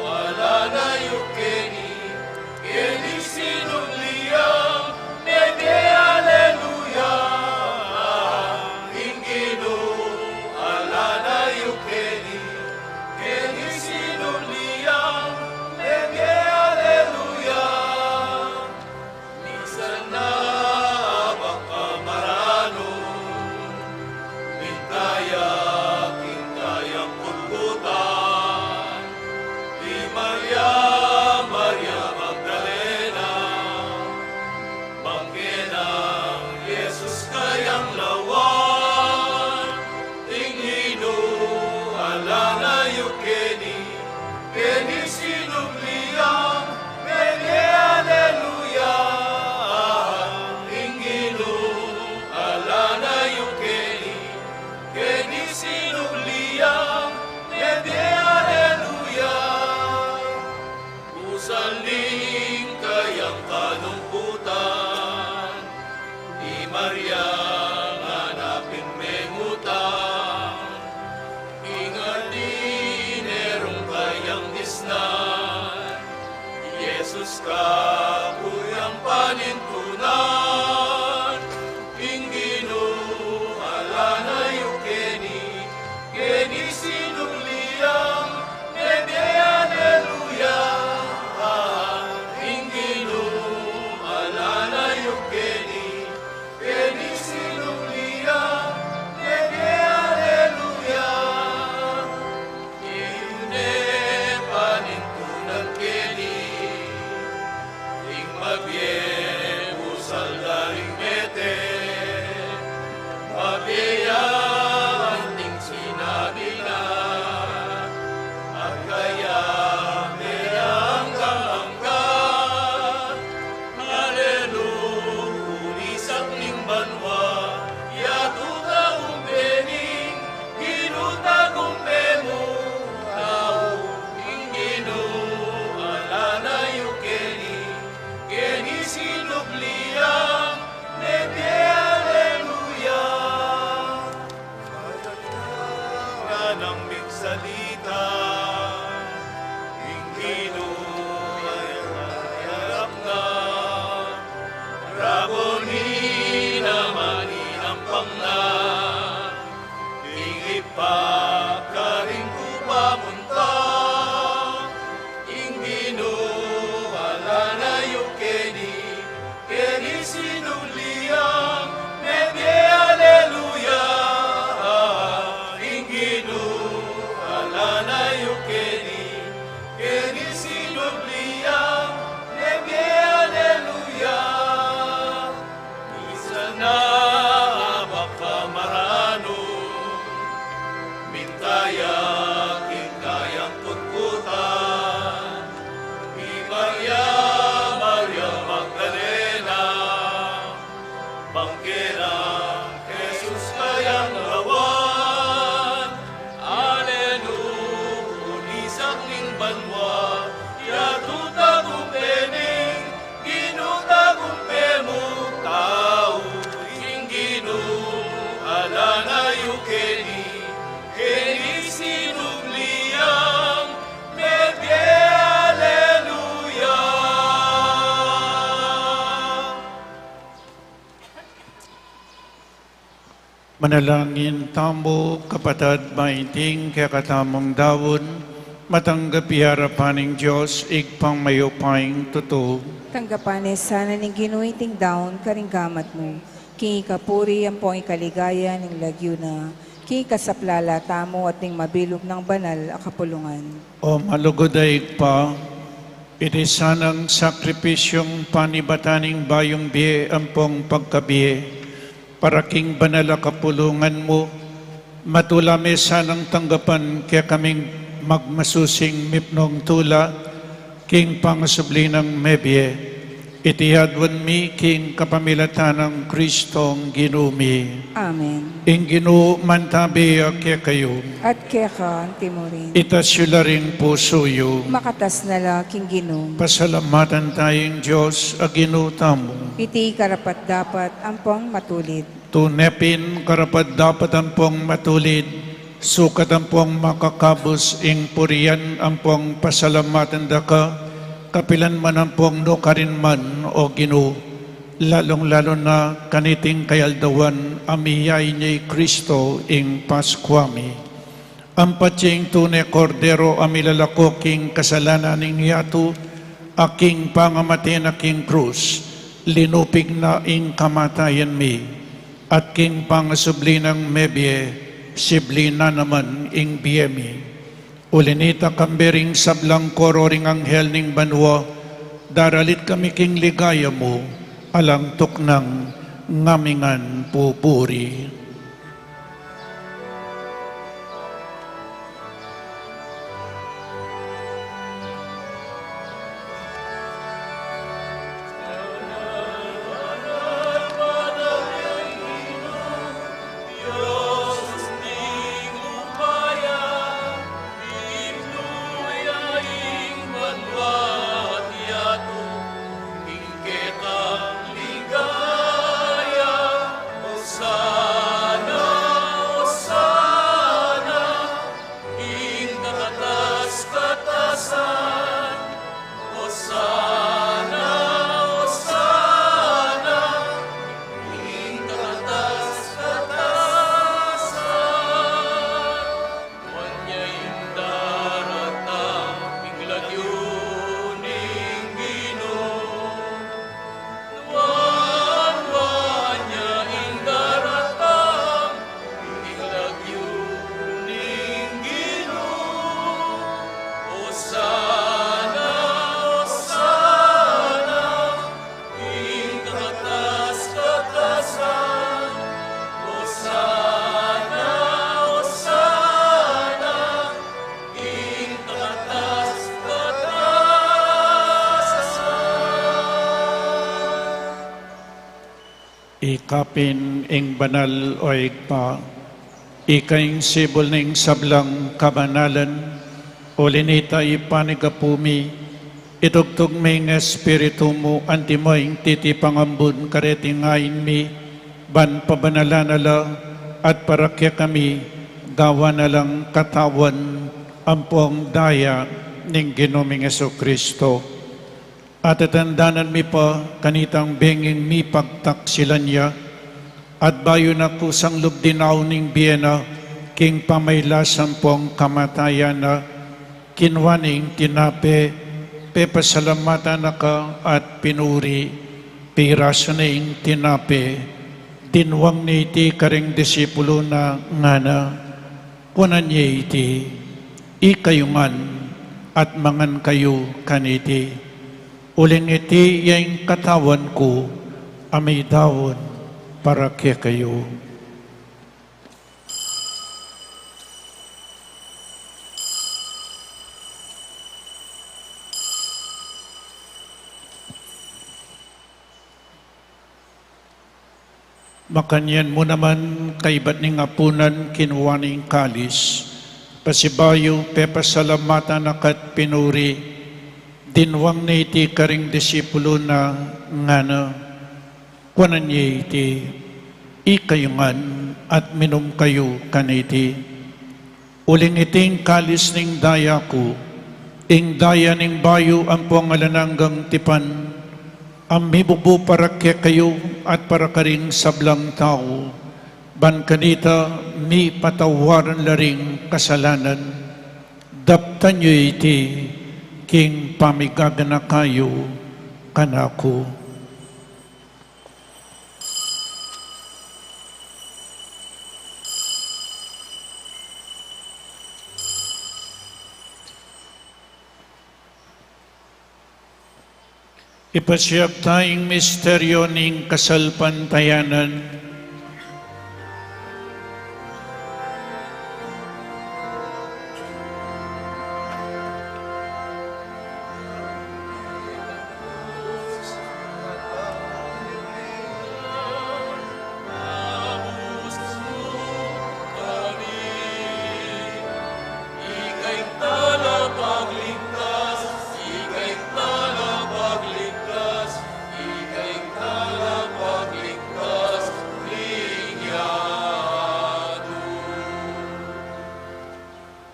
ala na yu keni, keni sinubli ya, mebie aleluya. Ing Ginu ala na yu keni, keni sinubli ya, mebie aleluya. Misan na abak a maranun, mintayak ing kayang kutkutan, i Maria, Maria Magdalena, bang kena Jesus Kaku yang panintunan, ing Ginu ala na yu keni, keni sinubli yang mebie, aleluya. Ing Ginu ala na yu keni, keni sinubli yang mebie, aleluya. Ing panintunan keni, ing mabie, busal da ring mete, mabie ya anting sinabi na, at kaya meyang kaangga. Aleluya, ing sakit ning banua, yatu tagumpeni, Ginu tagumpe mu, tau, ing Ginu ala na yu keni, keni sinubli yang mebie, aleluya. Nganang migsalita, ing Ginu ay harap na, Raboni naman inampang na, ing Ibpa karin ku pamunta, ing Ginu ala na yu keni, keni sinubli yang mebie, aleluya. Ing Ginu ala na yu keni, keni sinubli yang mebie, aleluya. Misan na baka maranu, minta ya king kayang kutkutan, i Maria, Maria Magdalena, bang kera Jesus kayang lawan. Aleluya, ing sakit ning banua, yatu tagumpeni, Ginu tagumpe mu, tau, ing Ginu ala na yu keni, keni sinubli yang mebie, aleluya. Manalangin tamu, kapatad, ba iting kekatamung daun, matanggap ya arapan ning Dios, Ibpang mayupayang tutu. Tanggapan na sana ning Ginu iting daun karing gamat mu, king ikapuri ampong ikaligaya ning lagyu na, king ikasaplala tamu at ning mabilug nang banal a kapulungan. O malugud a Ibpa, iti sanang sakripisyung panibatan ning bayung bie ampong pagkabie, para king banal a kapulungan mu, matula me sanang tanggapan kekaming magmasusing mipnung tula, king pangasubli nang mebie. Iti aduan mi king kapamilatan nang Kristong Ginu mi. Amen. Ing Ginu mantabi ya kekayu. At keka antimurin. Itas yu la ring pusu yu. Makatas na la king Ginu. Pasalamatan taya ing Dios a Ginu tamu. Iti karapat-dapat ampong matulid. Tune pin karapat-dapat ampong matulid, sukat ampong makakabus ing purian ampong pasalamatan da ka, kapilan man ampong nukarin man, O Ginu, lalung-lalu na kaniting kayaldawan a miyayni i Kristo ing Paskua mi. Ampat ya ing tune Kordero a milalako king kasalanan ning yatu, a king pangamate na king krus, linupig na ing kamatayan mi, at king pangasubli nang mebie, sibli na naman ing bie mi. Uli nita, kambe ring sablang koro ring anghel ning banua, daralit kami king ligaya mu, alang tuknang ngamingan pupuri. Ika pin ing banal, o Ibpa, ika ing sibul ning sablang kabanalan. Uli nita, ipanyawad mi, itugtug me ing Espiritu mu antimo ing titipang ambun kareting ain mi, ban pabanalan na la at para kekami gawan na lang katawan ampong daya ning Ginu ming Jesucristo. Atatandanan mi pa kanitang benging mipagtaksilan ya, at bayu na kusang lub dinaun ing bie na king pamailas ampong kamatayan na, kinua ne ing tinape, pepasalamatan na ka at pinuri, pirasu ne ing tinape, dinwang ne iti karing disipulu na, ngana: Kuanan ye iti, ikayu ngan, at mangan kayu kaniti. Uling iti ya ing katawan ku, a midaun para kekayu. Makanyan mu naman, kaibat ning apunan, kinua ne ing kalis, pasibayu pepasalamatan na ka't pinuri, dinwang ne iti karing disipulu na, ngana: Kuanan ye iti, ikayu ngan, at minum kayu kaniti. Uling iti ing kalis ning daya ku, ing daya ning bayu ampong alang anggang tipan, a mibubu para kekayu at para karing sablang tau, ban kanita mipatawaran la ring kasalanan. Daptan yu iti king pamigaganaka yu kanaku. Ipasiag ta ing misteryu ning kasalpantayanan.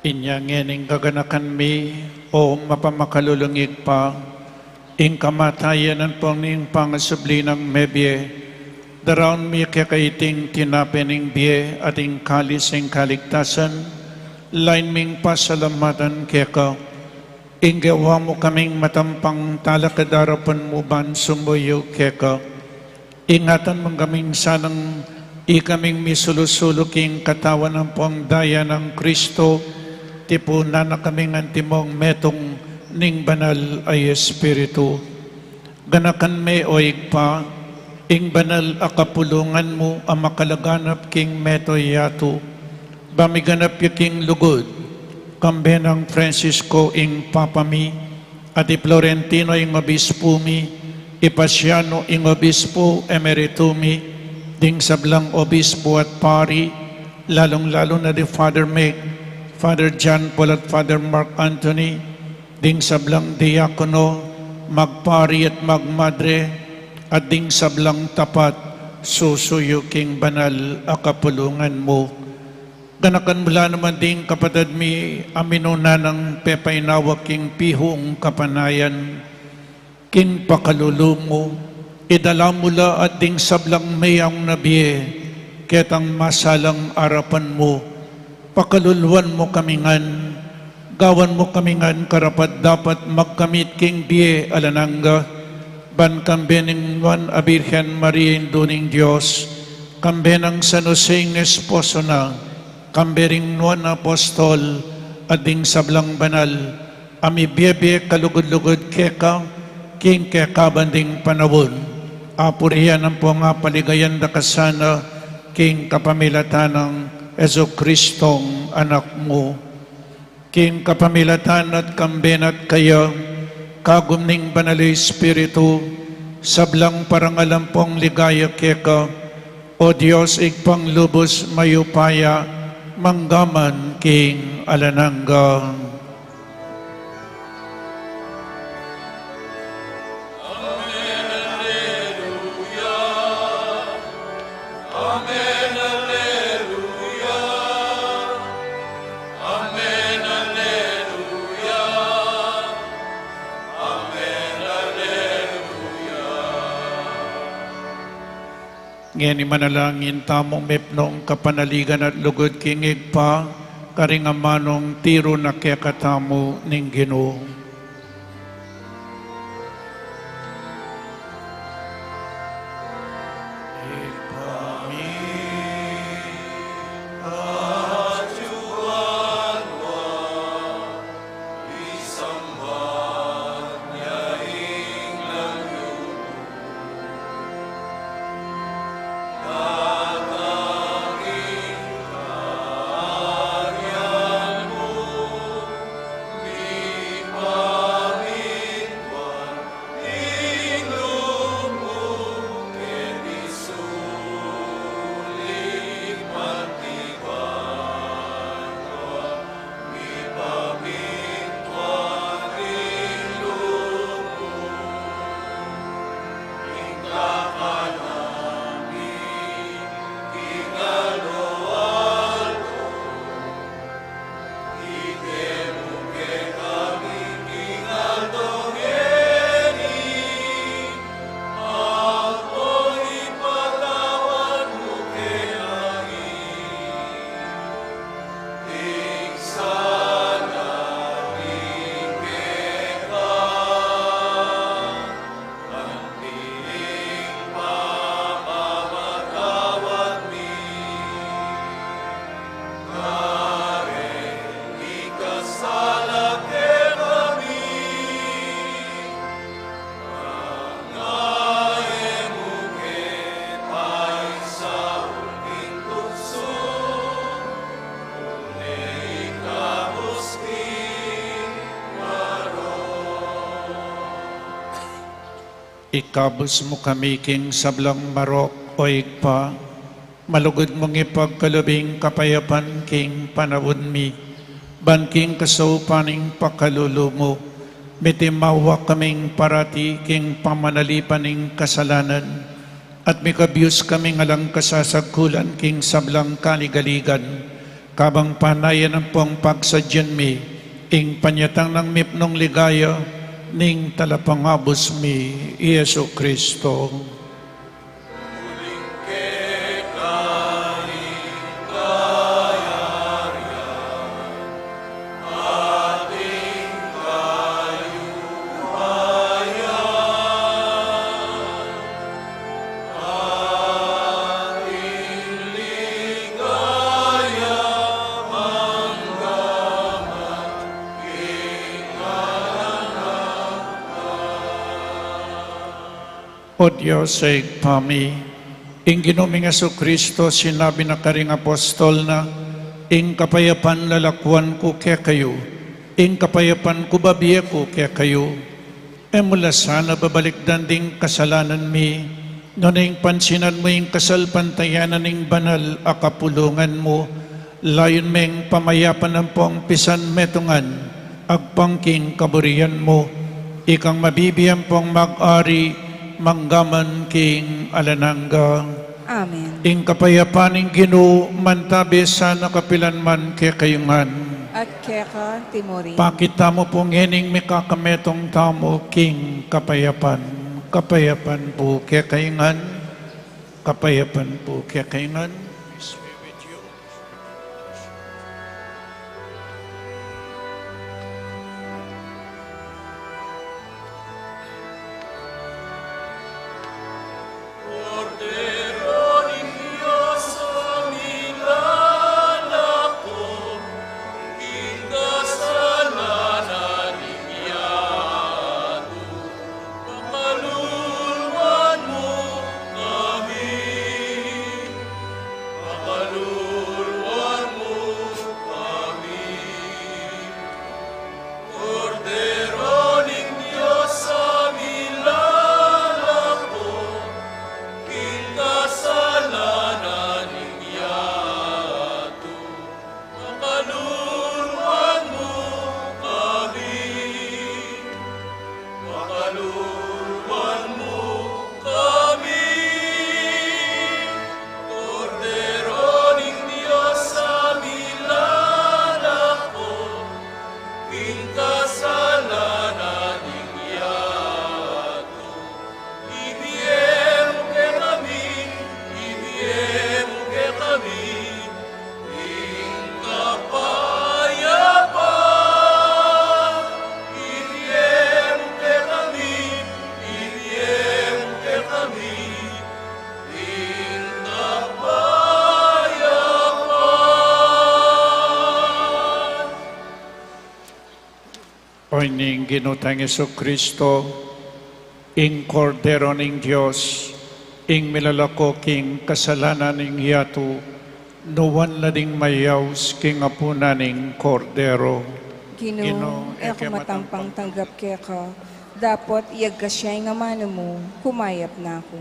Inya ngening gaganakan mi, o mapamakalulung Ibpa, ing kamatayan ampong ning pangasubli nang mebie, daraun mi keka iting tinape ning bie at ing kalis ning kaligtasan, lain ming pasalamatan keka. Ing gewa mu kaming matampang talakad king arapan mu ban sumuyu keka. Ingatan mu kaming sanang ikaming misulu-sulu king katawan ampong daya nang Kristo, tipunan na kaming antimong metung ning Banal a Espiritu. Ganakan me, o Ibpa, ing banal a kapulungan mu a makalaganap king mabilug a yatu, ba miganap ya king lugud, kambe nang Francisco ing Papa mi, at i Florentino ing Obispu mi, i Paciano ing Obispu Emeritu mi, ding sablang Obispu at Pari, lalung-lalu na di Father Mick, Father John Paul at Father Mark Anthony, ding sablang diakono, magpari at magmadre, at ding sablang tapat susuyu king banal a kapulungan mu. Ganakan mu la naman ding kapatad mi a minuna nang pepainawa king pihung kapanayan. King pakalulu mu, idala mu la at ding sablang meyaung na bie ketang masalang arapan mu. Pakaluluan mu kami ngan, gawan mu kami ngan karapat-dapat magkamit king bie alang angga, ban kambe ning Nuan a Birhen Maria, Indu ning Dios, kambe nang San Jose ing esposo na, kambe ring nuan a apostol, at ding sablang banal a mibie-bie kalugud-lugud keka king kekaban ding panaun, apurian ampong apaligayan da ka sana king kapamilatan nang Jesucristong Anak mu. King kapamilatan na at kambe na at keya, kagum ning Banal a Espiritu, sablang parangal ampong ligaya keka, O Dios, Ibpang lubus mayupaya, mangga man king alang angga. Amen, alleluia. Amen, alleluia. Amen, alleluia. Amen, alleluia. Ngeni manalangin tamung mipnung kapanaligan at lugud king Ibpa, karing amanung tiru na kekatamu ning Ginu. Ibpa mi, atiu ka banua, misamban ya ing lagyu mu. Datang ing kayarian mu, mipamintuan ing lub mu, keti sulip anti banua. Ikabus mu kami king sablang marok, o Ibpa, malugud mung ipagkalub ing kapayapan king panaun mi, ban king kasaupan ning pakalulu mu, mitimawa kaming parati king pamanalipan ning kasalanan, at mikabius kaming alang kasasagkulan king sablang kaligaligan, kabang panayan ampong pagsadyan mi ing panyatang nang mipnung ligaya ning Talapangabus mi, i Jesucristo. O Dios, Ibpa mi, ing Ginu ming Jesucristo, sinabi na karing apostol na, "Ing kapayapan lalakuan ku kekayu, ing kapayapan ku bibie ku kekayu." E mu la sana babalikdan ding kasalanan mi, nune ing pansinan mu ing kasalpantayanan ning banal a kapulungan mu, layun meng pamayapan ampong pisanmetungan, agpang king kaburian mu, ikang mabibie ampong mag-ari, mangga man king alang angga. Amen. Ing kapayapan ning Ginu, mantabi sana kapilan man kekayu ngan. At keka mu rin. Pakit tamu pu ngening mikakametung tamu king kapayapan. Kapayapan pu kekayu ngan. Kapayapan pu kekayu ngan. Ning Ginu tang Jesucristo, ing Kordero ning Dios, ing milalako king kasalanan ning yatu, nuan la ding mayaus king apunan ning Kordero. Ginu, Ginu, e ku matampang tanggap keka, dapot iyagkas ya ing amanu mu, kumayap na ku.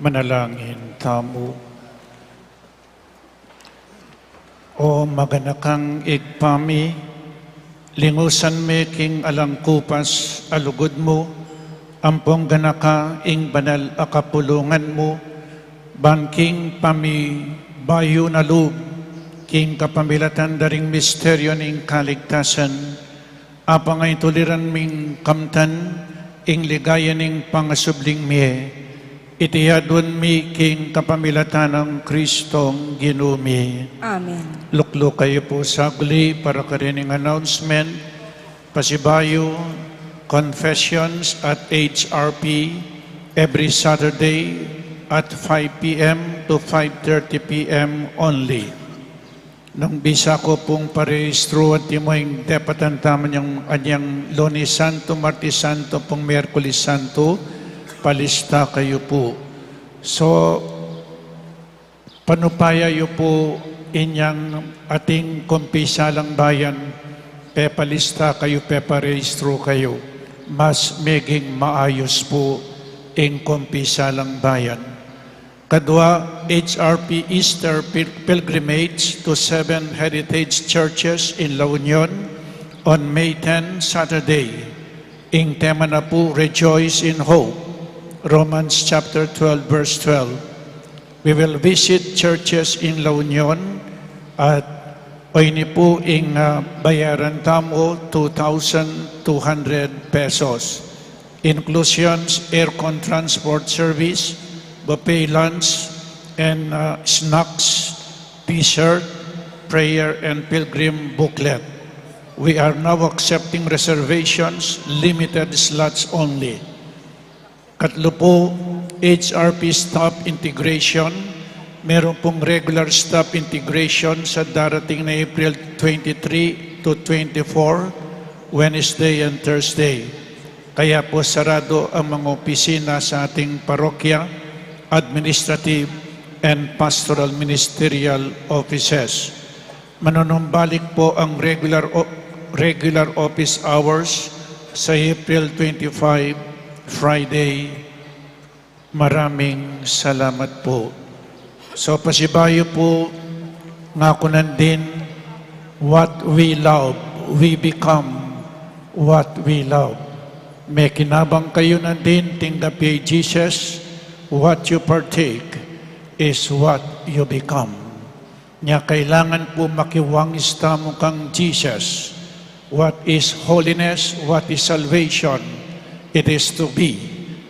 Manalangin tamu. O maganakang Ibpa mi, lingusan me king alang kupas a lugud mu, ampong ganaka ing banal a kapulungan mu, ban king pamibayu na lub, king kapamilatan da ring misteryo ning kaligtasan, apangaituliran ming kamtan ing ligaya ning pangasubling mie. Iti aduan mi king kapamilatan nang Kristong Ginu mi. Amen. Lukluk kayu pu saglit para karing announcement. Pasibayu, confessions at H R P every Saturday at five P M to five thirty P M only. Nung bisa ku pung parehistru, antimo ing depatan tamu inyang anyang Lunes Santo, Martes Santo, ampong Miyerkules Santo, palista kayu pu. So, panupaya yu pu inyang ating kumpisalang bayan, pepalista kayu, peparehistru kayu. Mas meging maayus pu ing kumpisalang bayan. Kadua, H R P Easter Pil-, Pilgrimage to seven heritage churches in La Union on May ten, Saturday. Ing tema na pu, Rejoice in Hope, Romans chapter twelve, verse twelve. We will visit churches in La Union at oyni pu ing, ah, bayaran tamu, two thousand two hundred pesos. Inclusions, aircon transport service, buffet lunch, and, uh, snacks, dessert, prayer, and pilgrim booklet. We are now accepting reservations, limited slots only. Katlu pu, H R P staff integration. Meron pung regular staff integration sa darating na April twenty-three to twenty-four, Wednesday and Thursday. Kaya po sarado ang mga opisina sa ating parokya, administrative, and pastoral ministerial offices. Manunumbalik po ang regular o-, regular office hours sa April twenty-five, Friday. Maraming salamat po. So, pasibayu pu, ngaku nandin, what we love, we become what we love. Mekinabang kayu nandin, tinggap ye i Jesus, what you partake is what you become. Nya kailangan pu makiwangis tamu kang Jesus. What is holiness? What is salvation? It is to be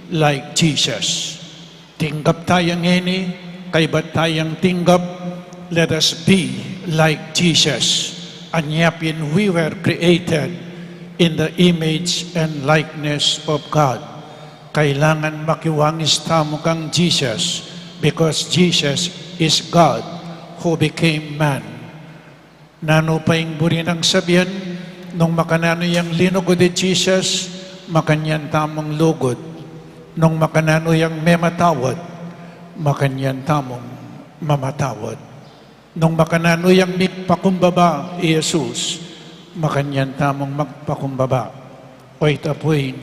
like Jesus. Tinggap taya ngeni, kaybat tayang tinggap, let us be like Jesus. Anya pin we were created in the image and likeness of God. Kailangan makiwangis tamu kang Jesus, because Jesus is God who became man. Nanu pa ing buri nang sabian, nung makananu yang linugud i Jesus, makanyan tamung lugud. Nung makananu yang mematawad, makanyan tamung mamatawad. Nung makananu yang migpakumbaba i Jesus, makanyan tamung magpakumbaba. O ita pu ing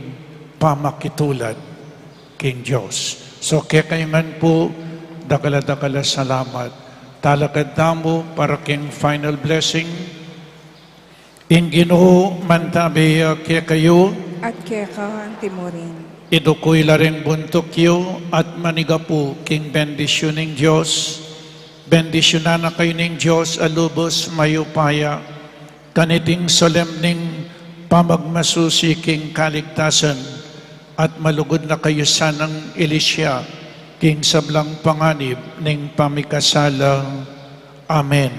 pamakitulad king Dios. So, kekayu ngan pu, dakal a dakal a salamat. Talakad tamu para king final blessing. Ing Ginu mantabe ya kekayu. At keka anti mu rin. Idukuy la ring buntuk yu at manigapu king bendisyun ning Dios. Bendisyunan na kayu ning Dios a lubus mayupaya. Kaniting solemning pamagmasusi king kaligtasan, at malugud na kayu sanang ilisya king sablang panganib ning pamikasala. Amen.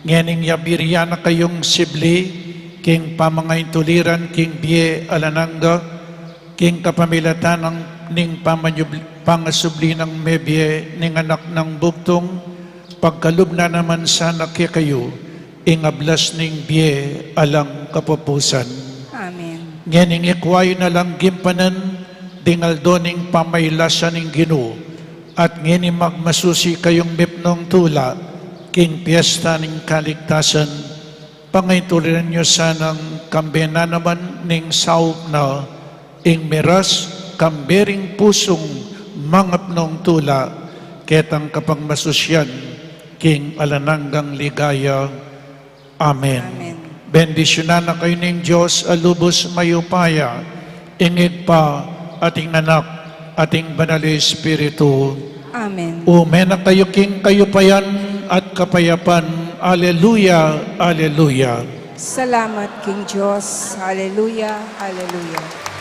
Ngening yabirian na kayung sibli king pamangaintuliran king bie alang angga, king kapamilatan nang ning pamanyub-, pangasubli nang mebie ning anak nang bugtung, pagkalub na naman sana kekayu ing ablas ning bie alang kapupusan. Amen. Ngening ikwa yu na lang gimpanan ding aldo ning pamailasan ning Ginu, at ngeni magmasusi kayung mipnung tula king piesta ning kaligtasan. Pangaituliran yu sanang kambe na naman ning saup na ing miras, kambe ring pusung mangapnong tula, ketang kapagmasusyan, king alang anggang ligaya. Amen. Amen. Bendisyunan na kayu ning Dios a lubus mayupaya, ing Ibpa, at ing Anak, at ing Banal Espiritu. Amen. Ume na kayu king kayupayan at kapayapan. Aleluya, aleluya. Salamat king Dios. Aleluya, aleluya.